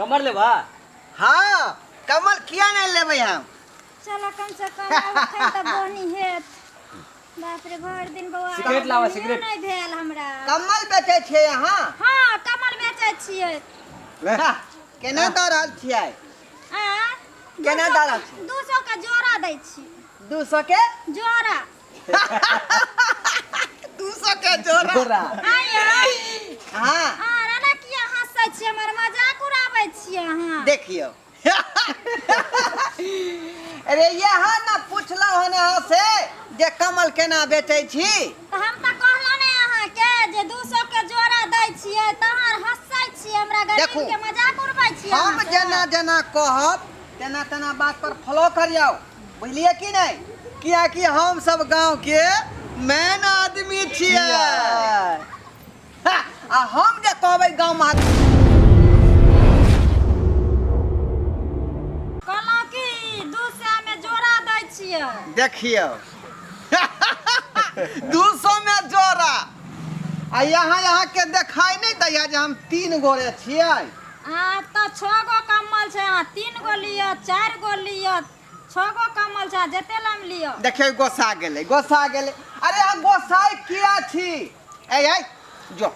कमर लेबा? हाँ, कमल किया नहीं लेबै हम। चलो कम से कम आब एखन तऽ बोनी हेत। बाप रे, भरि दिन बौआ सिगरेट लावा, बोनियो सिगरेट। नहि भेल हमरा। कमल बेचै छियै अहाँ? हँ, कमल बेचै छियै। ले। हा, केना दऽ रहल छियै? आ केना दऽ रहल छियै? 200 के जोड़ा दै छी। 200 के जोड़ा। 200 के जोड़ा। जोड़ा। आइयो। हाँ। अहाँ एना किया हँसै छियै? हमर मजाक उड़ाबै छियै अहाँ? देखियौ, अरे यहाँ ना पूछलहुँ हन अहाँ से जे कमल केना बेचै छी। तऽ हम तऽ कहलहुँ ने अहाँके जे 200 के जोड़ा दै छियै, तहन हँसै छियै हमरा? देखू। गरीब के मजाक उड़बै छियै हम अहाँ सब? जेना जेना कहब तेना तेना बात पर फॉलो करियौ, बुझलियै कि नहि? कियाकि हम सब गांव के मेन आदमी छियै। हा, आ हम जे कहबै गांव में कहलहुँ कि 200 में जोड़ा दै छियै। देखियौ, 200 में जोड़ा, आ यहाँ यहाँ के देखाई नहीं दैया जे हम तीन गोरे छियै। अहाँ तऽ छओ गो कम्बल छै, अहाँ तीन गो लिअ, चारि गो लिअ, छओ गो कम्बल छै, अहाँ जते लम लिअ। देखियौ, गोसा गेलै, गोसा गेलै। अरे अहाँ गोसाइ किया छी? ए ए जो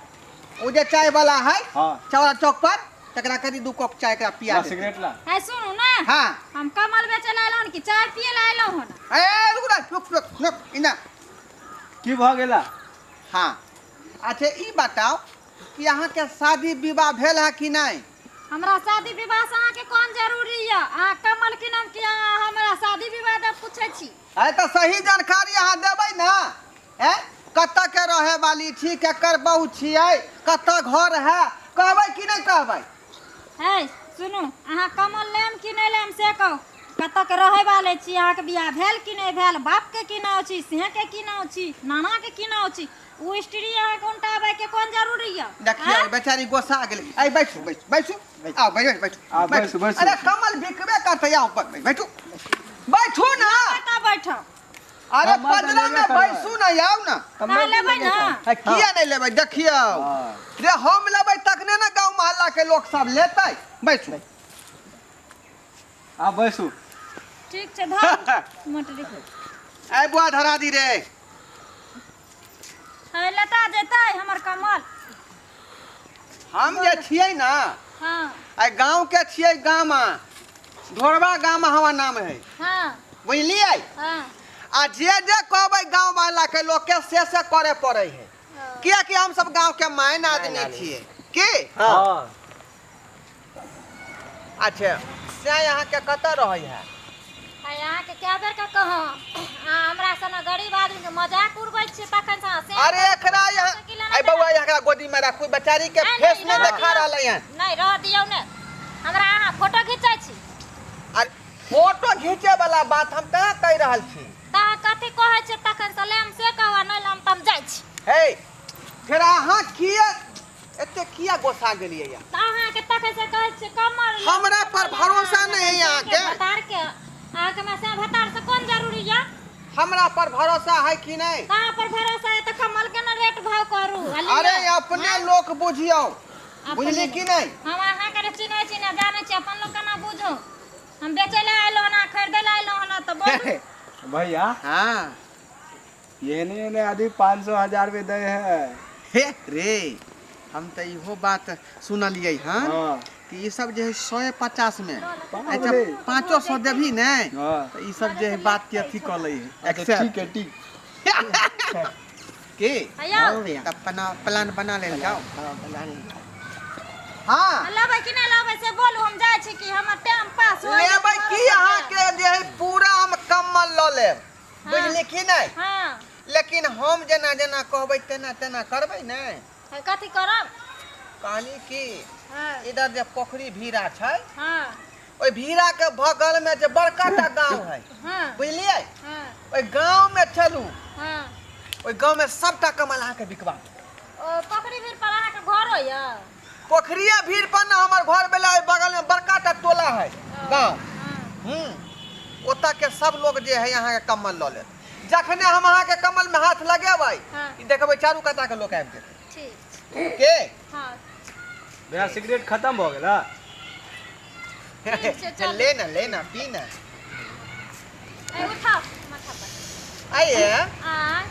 ओ जे चाय वाला है चौरा चौक पर, तकरा करी दू कप चाय, एकरा पिया ला देतै। सिगरेट ला। है, सुनू ने। हाँ। हम कमल बेचै लए अयलहुँ हन कि चाय पियै लए अयलहुँ हन? ए रुक ना, रुक रुक रुक, इना। की भऽ गेला? हाँ, अच्छा ई बताओ कि अहाँके शादी विवाह भेल है कि नहि? हमरा शादी विवाह से अहाँके कोन जरूरी यऽ? अहाँ कमल किनम कि अहाँ हमरा शादी विवाह दऽ पूछै छी? अरे तऽ सही जानकारी अहाँ देबै ने। ए कतऽ के रहे वाली छी, केकर बहू छियै, कतऽ घर है, कहबै कि नहि कहबै? है सुनू, अहाँ कमल लेम कि नहि लेम से कहू। कतऽ के रहै वाले छी, अहाँके बियाह भेल कि नहि भेल, बापके की नाम छी, सिंहके की नाम छी, नानाके की नाम छी, ओ स्त्री अहाँके उनटाबै के कोन जरूरी यऽ? देखियौ, आँय? बेचारी गोसा गेलै। ऐ बैठू बैठू बैठू, आउ बैठू बैठू। आउ, बैसू, बैसू। अरे कमल बिकबे करतै, आउ बैठू बैठू ना। कतऽ बैठब? अरे कमल तऽ पजरा लेबे में करबै। बैसू ना, आउ ना। अहाँ लेबै ने? आ, किया नहि लेबै? देखियौ रे, हम लेबै तखने ने गाँव मोहल्ला के लोक सब लेतै। बैसू। आ बैसू। ठीक छै, धर मोटरी। ऐ बुआ, धरा दी रे। है, लेता जेतै हमर कमल। हम जे छियै ना, आइ गाँव के छियै, गामा ढोरबा गाम हमर नाम है। बुझलियै? आ जे जे कहबै गाँव वाला के लोक के, से से करे पड़े है, कियाकि हम सब गाँव के माइन आदमी छियै की। हाँ। अच्छा, से अहाँके कतऽ रहै है? आइ अहाँके कए बेर के कहौं, अहाँ हमरा सन गरीब आदमी के मजाक उड़बै छियै तखन से अहाँ से। अरे एकरा यहाँ अरे बौआ, एकरा गोदी में राखू, बेचारी के नहीं, फेस नहीं, नहीं रह देखा दियौ। रहलै हन। नहि, रह दियौ ने हमरा, अहाँ फोटो घिचै छी। अरे फोटो घीचे वाला बात हम कहाँ कहि रहल छी? तऽ अहाँ कथी कहै छियै तखन से? लेम से कहू, आ नहि लेम तऽ हम जाइ छी। हे, फेर अहाँ किया एते किया गोसा गेलियै या? तऽ अहाँके तखन से कहै छियै कमर लेब, हमरा पर कमर लेब, भरोसा नहि है अहाँके। भतार के अहाँके हमरा से भतार से कोन जरूरी यऽ? हमरा पर भरोसा है कि नहि? तऽ अहाँ पर भरोसा है तऽ कमल के ने रेट भाव करू आ लिअ। अरे अपने लोक बुझियौ, अपने बुझली कि नहि? हम अहाँके ने चिन्है छी ने जानै छी, अपन लोक केना बुझू? हम बेचै लए अयलहुँ हन, अहाँ खरीदै लए अयलहुँ हन, तऽ बोलू। भैया। हाँ। एहने एहने आदमी 500 1000 में दै है। हे रे, हम तऽ इहो बात सुनलियै हन कि ई सब जे है 150 में, अच्छा रे। 500 देबही ने तऽ ई सब जे है बात के अथी कऽ लै है। अच्छा ठीक है, ठीक। की यौ। तब प्लान बना लेल जाओ। हाँ, बना लेल। हाँ। लेबै कि नहि लेबै से बोलू, हम जाइ छी कि हमर टाइम पास हो। लेबै की? अहाँके जे है पूरा हम कम्बल लऽ लेब, बुझली कि नहि? हाँ। लेकिन हम जेना जेना कहबै तेना तेना करबै ने। है, कथी करब? कहली कि इधर जे पोखरी भीड़ा छै, ओहि भीड़ा के बगल में जे बड़का टा गाँव है, बुझलियै? ओहि गाँव में चलू। ओहि गाँव में सबटा कमल अहाँके बिकबा देब। ओ पोखरी भीड़ पर अहाँके घरो यऽ? पोखरिये भीड़ पर ने हमर घर भेलै, ओहि बगल में बड़का टा टोला है, गाँव। ओतऽ के सब लोग जे है अहाँके कम्बल लऽ लेत। जखने हम अहाँके कम्बल में हाथ लगेबै, ई देखबै चारू काता के लोक आबि जेतै। ठीक। के हाँ। भैया, सिगरेट खत्म भऽ गेला? ठीक छै, चल। ले ना ले ना पी ना। ए, उठाओ माथा पर। आइए। आ।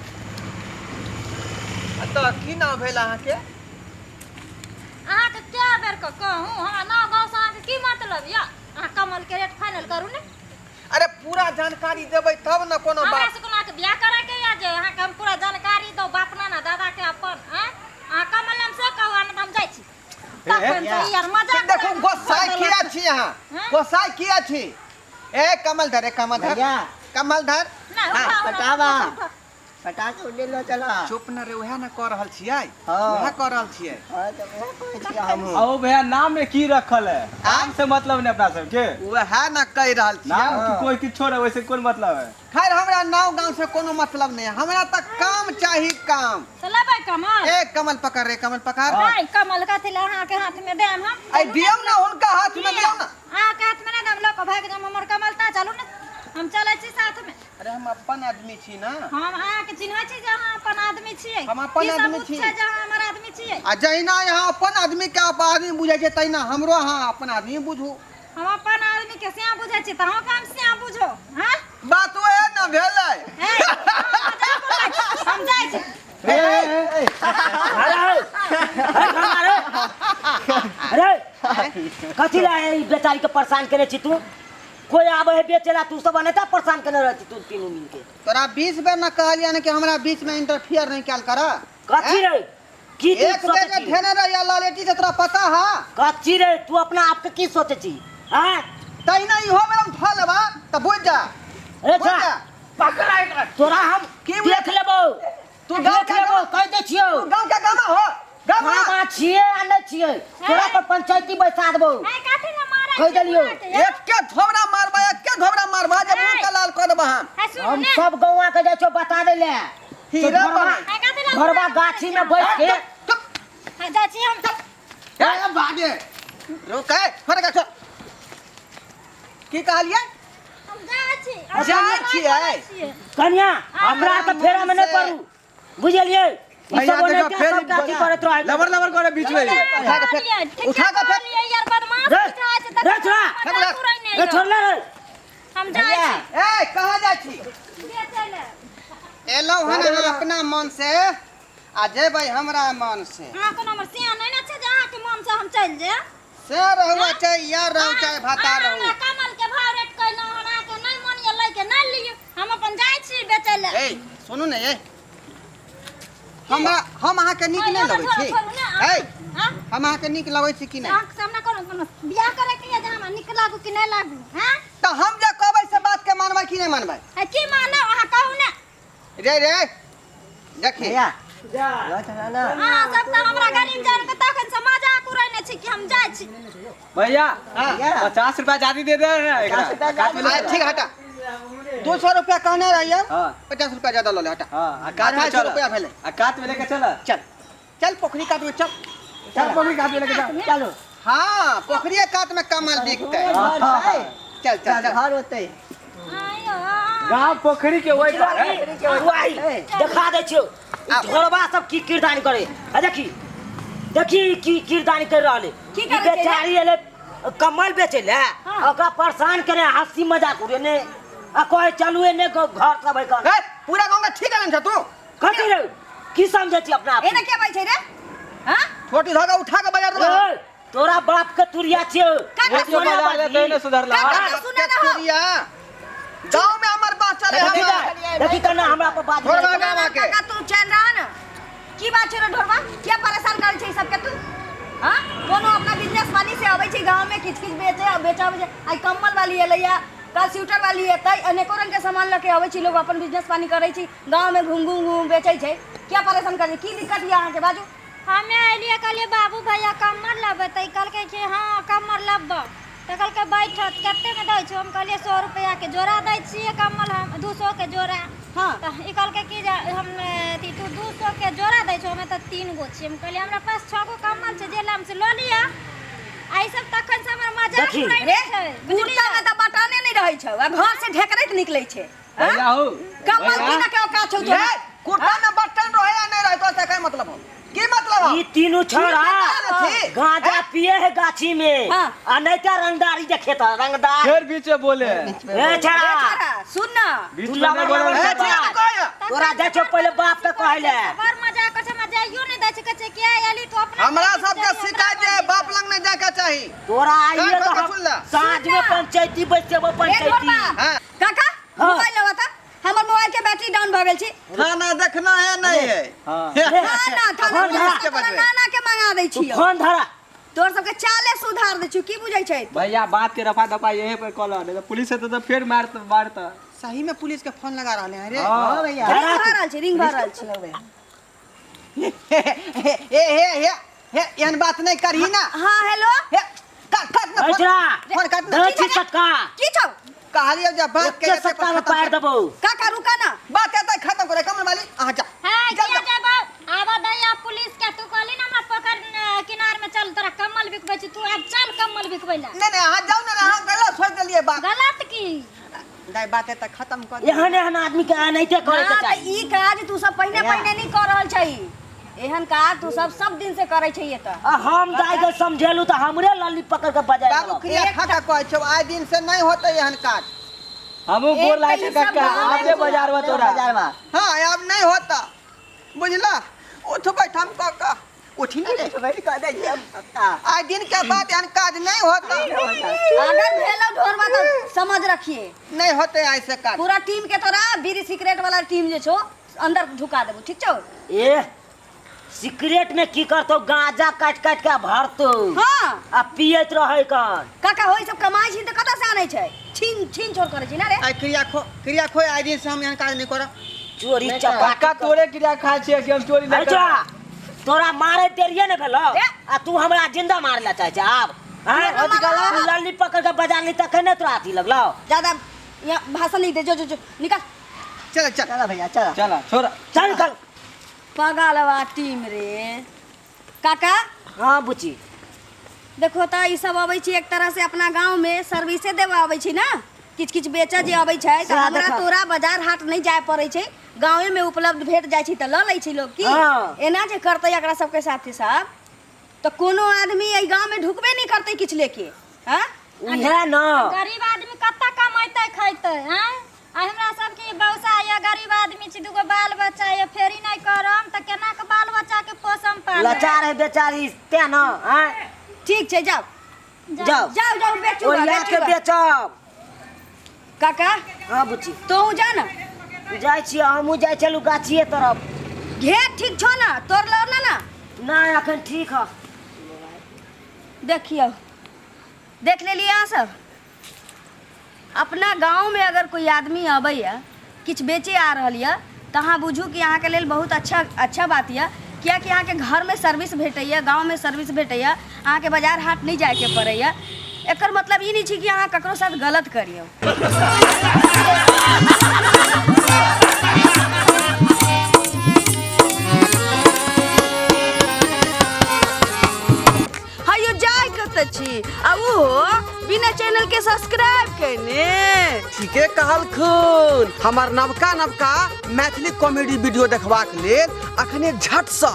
तऽ की नाम भेल अहाँके? अहाँके कए बेर के कहूँ, हमरा नाव गाँवसँ अहाँके की मतलब यऽ? अहाँ कमल के रेट फाइनल करू ने। अरे पूरा जानकारी देबै तब ने कोनो हमरा बात। से कोनो अहाँके बियाह करे के यऽ जे अहाँके हम पूरा जानकारी दऊ बाप नाना दादा के अपन? आँय, अहाँ कमल लेम से कहू, आ नहि तऽ हम जाइ छी। तखन से ई आर मजाक देखू उड़ा- गोसाई किया छी अहाँ? हँ? गोसाई किया छी? ए कमल धर, ए कमल धर, भैया। कमल धर। नहि, हाँ, उठाउ ने, पटावा। उठाउ। पटा के उड़े लो चला। चुप न रे, उएह ने कऽ रहल छियै। हाँ। उएह कऽ रहल छियै। हाँ, तऽ उएह कहै छियै हमहूँ। आओ भैया, नाम में की रखल है? नाम से मतलब नहीं अपना सबके। उएह ने कहि रहल छियै। नाम की कोई किछो रहे, वैसे कोन मतलब है? खैर, हमरा नाव गाँव से कोनो मतलब नहीं है, हमरा तऽ काम चाही, काम। तऽ लेबै कमल? ए कमल पकड़ रे, कमल पकड़। नहि, कमल कथी लए अहाँके हाथ में देम हम? ऐ दियौ ने, हुनका हाथ में दियौ ने। अहाँके हाथ में नहि देम, लऽ कऽ भागि जाम हमर कमल। ता चलू ने, हम चलै छी साथ में। अरे हम अपन आदमी छी ना। हम अहाँके चिन्है छी जे अहाँ अपन आदमी छियै। हम अपन की आदमी सबूत छी। छै जे अहाँ हमर आदमी छियै? आ जहिना यहाँ अपन आदमी के आप आदमी बुझै छै, तहिना हमरो अहाँ अपन आदमी बुझू। हम अपन आदमी के सियाँ बुझै छी तऽ अहाँके हम सियाँ बुझो? हाँ। बात ओहे ने भेलै। हे, अहाँ मजाक उड़बै छी। हम जाइ छी। अरे अरे अरे अरे, कथी ला ई बेचारी के परेशान केने छी तू? कोई आबे है बेचे ला, तू सब अनेता परेशान केने रहै छी तू तीनू मिल के। तोरा 20 बेर न कहलियै ने कि हमरा बीच में इंटरफियर नहीं कयल कर। कथी रे, की तू एक बेर सोचे जे छी? धेने रहिया लालेटी से, तोरा पता है? कथी रे, तू अपना आप के की सोचे छी? हैं? तहिना इहो बेर हम धऽ लेबा तऽ बुझि जा। ए बुझि जा। जा। पकड़ा एकरा। तोरा हम की देख लेबो। तू गाँव देख के लेबो, गाँव- कह दे छियौ। तू गाँव के गामा हो, गामा। गामा छियै आ नहि छियै, तोरा पर पंचायती बैसा देबो। हे, कथी लए मारै कहि छी देलियौ। बुढ़ा के, यौ? एके धोबरा मारबा, एके धोबरा मारबा जे मुँह के लाल कऽ देबा हम। हे, सुनू हम ने। सब गौवा के जाइ छियौ बता दै ले। हीरा बनै। हे, कथी लए घरवा बुढ़ा के गाछी में मारै बैठ के। चुप। छी? हे, जाइ छी हम। ए भागे, रुक, ए छोड़ के, छोड़। की कहलियै? हम जाइ छी। हम जाइ छियै। कन्या, हमरा तऽ फेरा में नहि पड़ू, बुझलियै? ई भैया, सब देखो, ओनाहिते फेर सबके अथी करैत रहै। लबर लबर करे बीच में। उठा के फेंक, उठा के फेंक। यार, बदमाश रे, बुझाइ छै, रे छोड़ा। मजाक उड़ैने रे यौ। छोड़ले रे। हम जाइ छी। ए, कहाँ जाइ छी? बेचै लए। एलहुँ हन अहाँ अपना मन से आ जेबै हमरा मन से। अहाँ कोनो हमर सियाँ नहि ने छै जे अहाँके मन से हम चलि जायब। से रहू चाहे यार रहू चाहे भाता अहाँ रहू। हमरा कमल के भाव रेट कहलहुँ हन, अहाँके नहि मन यऽ लैके, नहि लियौ। हम अपन जाइ छी बेचै लए। ए सुनू ने, ए हमरा हम अहाँके नीक नहि लगै छी? ए हाँ? हम अहाँके नीक लगै छी कि नहि? अहाँके सामने कोनो कोनो बियाह करे के यऽ जे हमरा नीक लागू कि नहि लागू? हाँ। तऽ हम जे कहबै से बात के मानबै कि नहि मानबै? आ की मानब, अहाँ कहू ने। रे रे, देखी। भैया, लऽ चला ना। अहाँ सब तऽ हमरा गरीब जान के तखन से मजाक उड़ेने छी कि हम जाइ छी। भैया, भैया। 50 रुपया ज्यादा दे दे रहे हैं एकरा। 50 रुपया काट में आ, ले ठीक, हटा। 200 रुपया कहने रहियै। हाँ। 50 रुपया ज्यादा लऽ ले, हटा। हाँ, आ कात में 250 चल। रुपया भेलै। आ कात में लेके चल। चल चल, पोखरी कात में चल। चल, पोखरी कात में लेके चल। चलो। हाँ, पोखरिये कात में कमल दिखतै। घर छै। चल चल चल। घर होतै। आयो। गांव पोखरी के वही पर है। वाही देखा दै छियौ ई ढोरबा सब की किरदानी करे। आ देखी देखी, की किरदानी कर रहल है। की ई करै छै रे? बेचारी एलै कमल बेचै ले, ओकरा परेशान केने, हंसी मजाक उड़ेने आ कहै चलू एने घर सब है कन। ए, पूरा गाँव के ठीक है तू? कथी रे, की समझै छी अपना आप एना के बाजै छै रे? हाँ। छोटी धागा उठा के बाजार देबै। के? ए, तोरा बाप के तुरिया छियौ। काका, एक सौ बजा ले तो ने सुधरला। काका, सुने ना हो। तुरिया गाँव में हमर बात चले। देखी हमर तऽ- देखी केना हमरा पर बात ढोरबा गामा के। काका, तू चैन रह ना। की बात छै रे ढोरबा? किया परेशान करै छै ई सबके तू? हाँ, कोनो अपना बिजनेस वाली से अबै छै गाँव में, किछ किछ बेचे बेचे अबै छै। आइ कम्बल वाली एलैया, कल स्वेटर वाली एतै, अनेको रंग के सामान लऽ के अबै छै लोग, अपन बिजनेस पानी करै छै, गाँव में घूम घूम घूम बेचै छै। किया परेशान करै छै? की दिक्कत यऽ अहाँके, बाजू। हमे एलियै, कहलियै बाबू भैया कम्मर लेबै, तऽ ई कहलकै कि हँ कम्मर लेबऽ। तऽ कहलकै बैठत, कतेकमे दै छहो? हम कहलियै 100 रुपैआके जोड़ा दै छियै कम्मल हम, 200 के जोड़ा। तऽ ई कहलकै कि जे हम अथी तू 200 के जोड़ा दै छहो, हमे तऽ तीन गो छियै। हम कहलियै हमरा पास छओ गो कम्मल छै, जे लेब से लऽ लिअ। आ ई सब तखन से हमर मजाक देखी। उड़ेने रे छै। कुर्ता में तऽ बटने नहि रहै छौ आ घर से ढेकरैत निकलै छै। भैया हो। कम्बल किन के औकात छौ तोरा? रे, कुर्ता में बटन रहे या नहीं रहे, तो से का मतलब हो? की मतलब हौ? ई तीनू छोरा छी? गांजा पिए है गाछी में हाँ। आ नहीं तो रंगदारी देखे था रंगदार फिर बीच में बोले ए छोरा छोरा सुन ना बीच तू में लवर नहीं बोले लवर ए, छी, तू कहै। तोरा जाइ छौ पहिले बाप के कहै ले बड़ मजा कर छै, हमरा जाइयो नहि दै छै, कहै छै किया एली तू अपना हमरा सबके शिकायत जे बाप लग नहीं जाके चाही। तोरा आइए कान तो खोल के हम सुन ला। साँझ में पंचायती बैसेबो ए पंचायती ढोरबा हाँ। काका हाँ। मोबाइल लेवा था हमर मोबाइल के बैटरी डाउन भ गेल छी। थाना देखना है नहीं है। हाँ। ना ना थाना फोन धरा। पुलिस के तोरा नाना के मंगा दै तू छियौ। फोन धरा। तोर सबके चाले सुधार दै छियौ, की बुझै छै? भैया बात के रफा दफा यहीं पर कॉल, नहीं तो पुलिस है तो फिर मारत मारत। सही में पुलिस के फोन लगा रहले हैं रे। हाँ। भैया रिंग भर रहल छै, रिंग भर रहल छै। हे हे हे हे हे एहन बात नहीं करही ना। हाँ हेलो। हे काट काट ना ए फोन। छोरा फोन काट ना। दै छी सटका। की छौ? कहलियो जे बात के एके सट्टा में पार देबो। काका रुका ना। बात के खत्म करे कमल वाली अहाँ जा। हां चल किया जा। जाबो? आबो दैया पुलिस के, तू कहली ना हमरा पकड़ किनार में चल तोरा कम्बल बिकबै छी, तू आब चल कम्बल बिकबै ला। नहीं नहीं अहाँ जाओ ना, अहाँ गलत सोच देलिए बात। गलत की? नहीं बात है त खत्म कर दे। एहन एहन आदमी के एनाहिते करे के हाँ, त चाही। ई काज तू सब पहिने पहिने नहीं कर रहल छै, एहन काज तू सब सब दिन से करे छै त। आ हम जाय के समझेलू त हमरे लल्ली पकड़ के बजाय बाबू देलक। क्रिया खा के कहै छौ आइ दिन से नहीं होते एहन काज। हमहू एक गोर लागै तऽ छै ई सब कक्का, गाँव आब जे बाजार में तोरा। बाजार में। हाँ अब नहीं होता बुझला। उठ बैठ हम कक्का उठी ना रे। बैठ कह दै छियै कक्का। आइ दिन के बाद एहन काज नहीं होता। अगर भेलो ढोरबा त समझ रखिए नहीं होते ऐसे काज। पूरा टीम के तोरा बीड़ी सिगरेट वाला टीम जे छौ अंदर ढुका देबो, ठीक छौ? ए सिगरेट में की करतो, गांजा काट काट के भरतो। हाँ। आ पियत रहै कन। काका होई सब कमाई छी त कतऽ से आनै छै? छीन छीन छोड़ करै छी ना रे। आइ क्रिया खो, क्रिया खो, आइ दिन से हम एहन काज नहीं करब। चोरी चपाटी काका तोरे क्रिया खाइ छियै कि हम चोरी नहि अच्छा करब? तोरा मारे देरिये ने भेलो ए। आ तू हमरा जिंदा मारे ला चाहै छै आब? हाँ? तू लल्ली पकड़ के बजा ली तखन ने तोरा अथी लगलो। ज्यादा यहाँ भाषण नहीं दे, जो जो जो निकाल। चल चल चला भैया चला। चला छोड़ चल निकल। पगलवा टीम रे। काका। हाँ बुची। देखो त ई सब अबै छी एक तरह से अपना गांव में सर्विसे देवे अबै छी ना, किछ किछ बेचे जे अबै छै त सएह हमरा देखा। तोरा बाजार हाट नहीं जाय पड़ै छै, गांवे में उपलब्ध भेट जाइ छै त ल लै छै लोग की। हाँ। एना जे करतै एकरा सबके साथी साहब त कोनो आदमी एहि गांव में ढुकबे नहीं करतै किछ लेके। हाँ? उहे न गरीब आदमी कत्ता कमैतै खैतै? आँय आ हमरा सबके व्यवसाय ये, गरीब आदमी छी, दूगो बाल बच्चा ये, फेरी नहीं करम त केना के बाल बच्चा के पोसम पालम? लाचार है बेचारी तें न। आँय ठीक छै जाओ जाओ जाओ जाओ बेचू ओरिया के बेचब। काका। हाँ बुची। तोहू जा ना। जाइ छी हमहूँ, जाइ छलहुँ गाछिए तरफ। घेर ठीक छौ ना, तोड़ लो ना ना? नहीं अखन ठीक है। देखियो देख लेलिए अहाँ सब अपना गांव में अगर कोई आदमी अबैया किछु बेचे आ रहल यऽ तऽ अहाँ बुझू कि अहाँके लेल बहुत अच्छा अच्छा बात यऽ, कियाकि अहाँके घरमे सर्विस भेटैया, गाँवमे सर्विस भेटैया, अहाँके बाजार हाट नहि जाइके पड़ैया। एकर मतलब ई नहि छै कि अहाँ ककरो साथ गलत करियौ। हयो जाय कतऽ छी आ ओहो बिना चैनल के सब्सक्राइब केने? ठीके कहलखुन। हमर नवका नवका मैथिली कॉमेडी वीडियो देखबाक लेल अखने झटसँ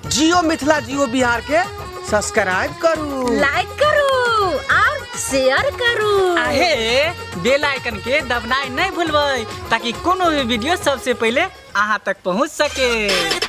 जियो मिथिला जियो बिहार के सब्सक्राइब करू, लाइक करू और शेयर करू। आहे बेल आइकन के दबनाइ नहीं भूलबै ताकि कोनो भी वीडियो सबसे पहले अहाँ तक पहुँच सके।